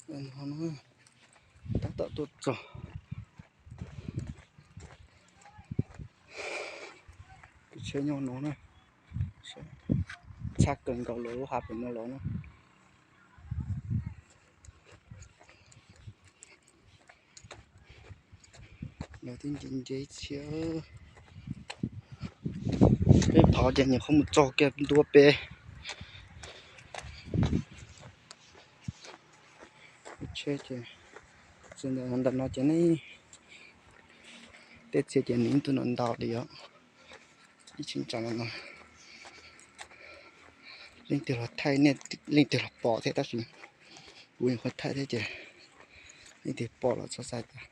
No tab tom tuaj txog. Tus tsheb nyob no na, tshaj kawg nkaus los lub hav pem no los na. Lawv twb nce nce ib txhia. Peb phov ces nyuam qhuav mus txog kiag ntua pem. Tsheb ces txog ntawm no ces nej, tej txhia ces nws ib tug no ntau li os. Ib tsheb ntsa no no, leej twg los thaij, leej twg los pom thiab, tab sis kuv nyuam qhuav thaij thiab ces leej twg pom los txhob xav cas.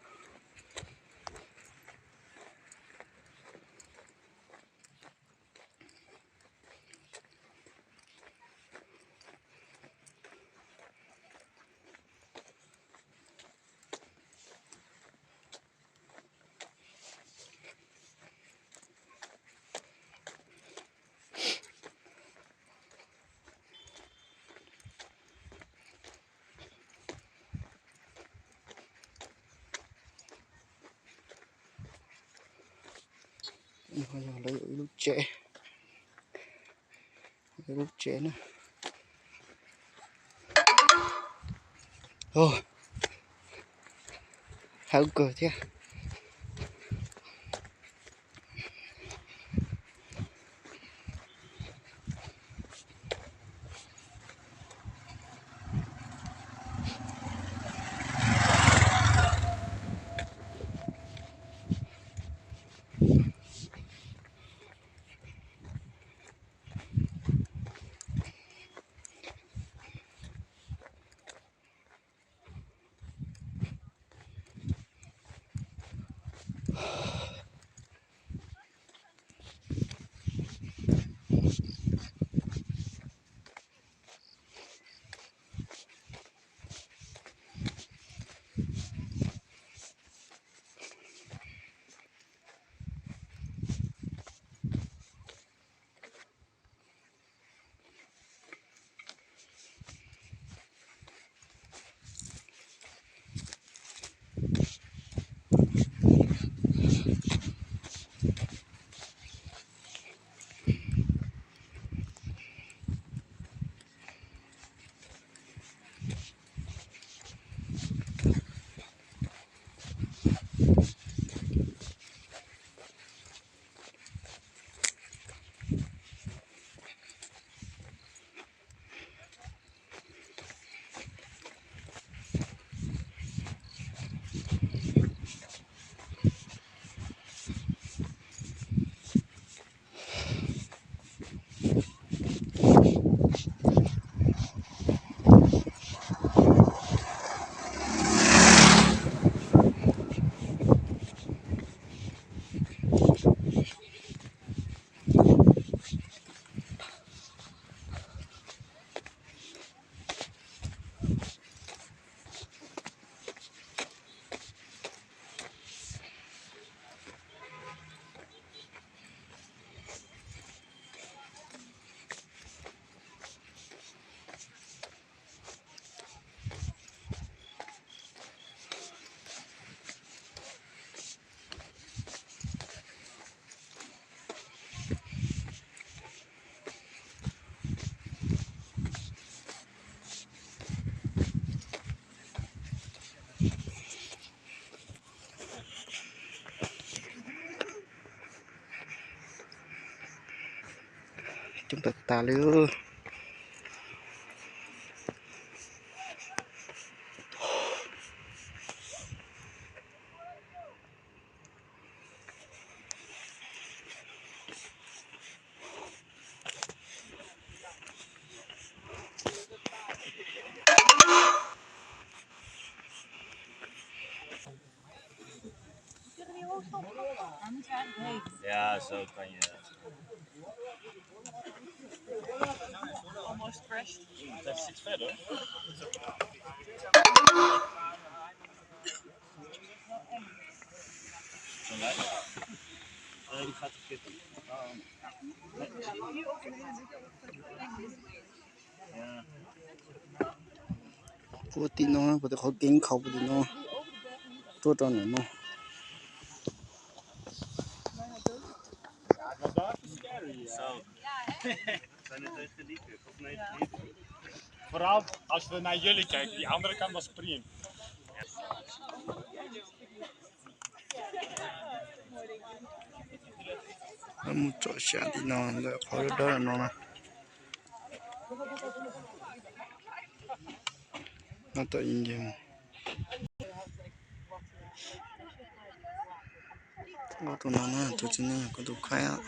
Yog lawv ib lub tsev, ib lub tsev na. Hawb kawg thiab. Coob tas tas li. Yeah, so kan je almost fresh. Dat zit verder. Zo lijkt. Eh, die gaat verkeerd. Ja. Puag tim no, puag tim qhov keeb khaus puag tim no, tuaj rau ntawm no. Vooral als we naar jullie kijken, die andere kant was prima. Mus tsom sam tim no ntawm qhov dawb dawb no na. No tau ib nce mus. Ob tus no na, tus txiv neej yog kuv tus khaib.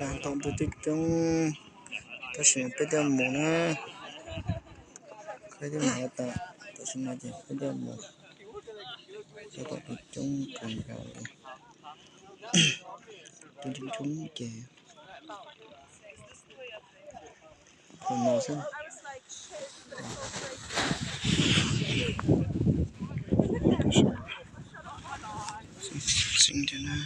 Tau tus twb coob, tab sis peb twb mus na. Peb twb mus tas, tam sim no ces peb twb mus. Tau tus coob kawg nkaus li. Tus coob coob ces tus no xwb. Xeeb thiab na.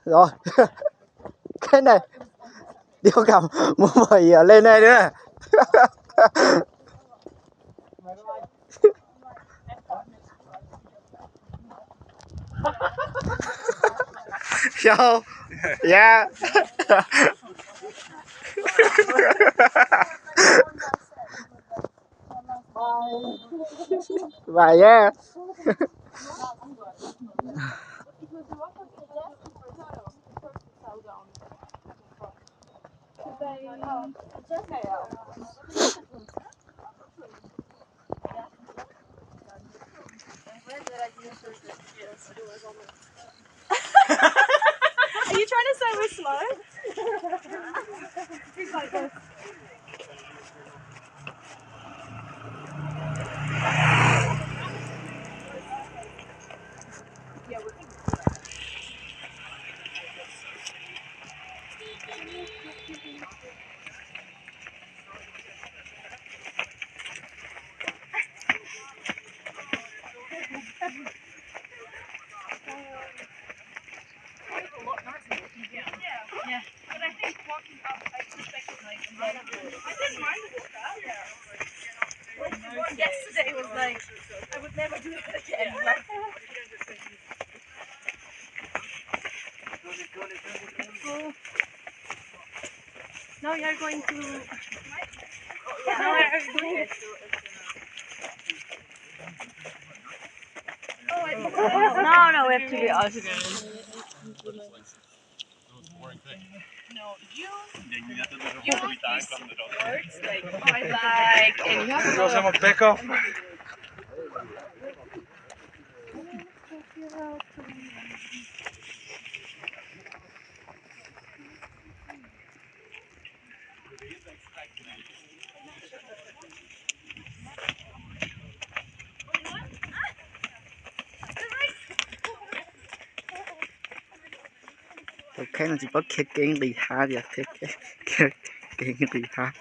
Los, cái này, điêu cầm một vòi dừa lên đây nữa. Sao? Dạ. Vậy á. Are you trying to say we're slow? He's like this. Yeah. But I think walking up, I suspect, like, I didn't mind the walk up. Yesterday was like, I would never do that again. Now you're going to. Now you're going. No, no, we have to be honest. No, you, you use words like, I like, and you have to. Nos hemos pecado. Tus kheej no tsis paub khiav kev nqis hav tias khiav kev nqis hav.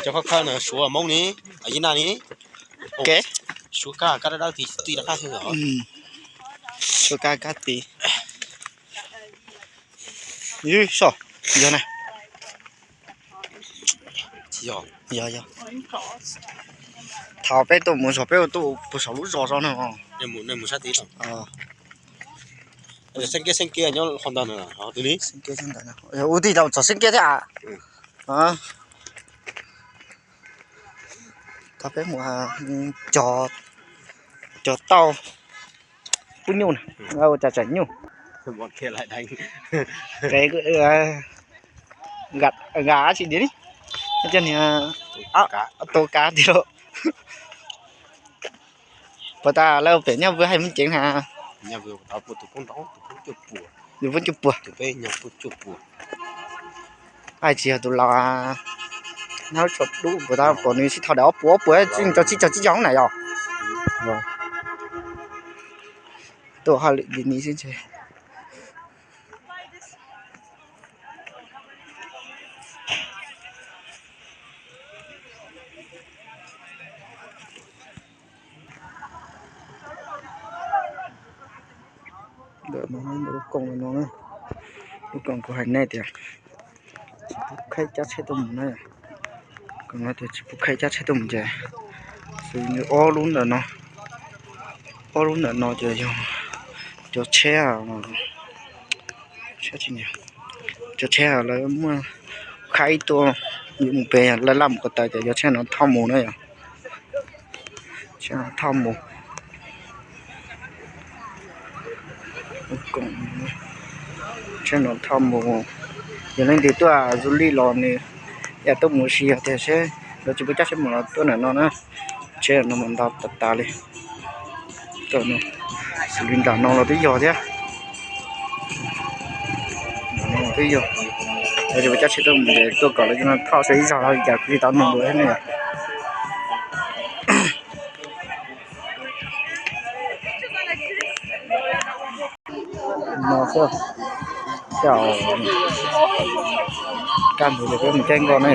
Cov khawb khawb no Suav Hmoob ni, Yij Naj ni. Ke, Suav kab kab dawb dawb ti ti rov qab xwb os. Suav kab kab ti. Yog na. Yog yog. Thaum peb tuaj mus zog peb tuaj puag saum lub zos zos no. Xeeb Kiab, Xeeb Kiab nyob qhov ntawd na, tus ni. Ua tij tau txog Xeeb Kiab thiab a. Thaum peb mus cog tauj pub nyuj na, ua cas tseem nyuj. Nqa dab tsi diam li, coj niag tua kav tiag lauj. Puas tas lawv pem Nyaj Vwj hais meej ceev na. Tus poob cuaj puas. Hais tsis yog tus laus, nyob tsho dub puas tas pom nws sib thaum daim ob puas ob puas txij cov tsib caug tsib caug na yog. Tuaj hauj lwm li ni xwb ntshe. Ntawm no lub koom no, lub koom kuv hais nej tias tsis pub khaib cab tsheb tuaj mus na. Koom no tias tsis pub khaib cab tsheb tuaj mus ces xws li ob lub ntawm no, ob lub ntawm no ces yog cov tsheb, cov tsheb lawv muaj khaib tuaj yuav mus pem, laj laj mus ko taw ces cov tsheb no thauj mus na yog. Tsheb no thauj mus. Tsheb no thauj mus. Yog leej twg tuaj du lij los nws yam tuaj mus si yog tias seb lawv tsis pub cab tsheb mus los tuaj ntawm no na. Tsheb no mas ntau tas tas li. Xws li nram no los twb yog thiab. Twb yog. Lawv tsis pub cab tsheb tuaj mus ces tuaj kom lawv cov no thauj saib ib zaug li cas kuv tsis tau nug dua thiab ne. No xwb, kaj ntug ces peb mus caij nkoj ne.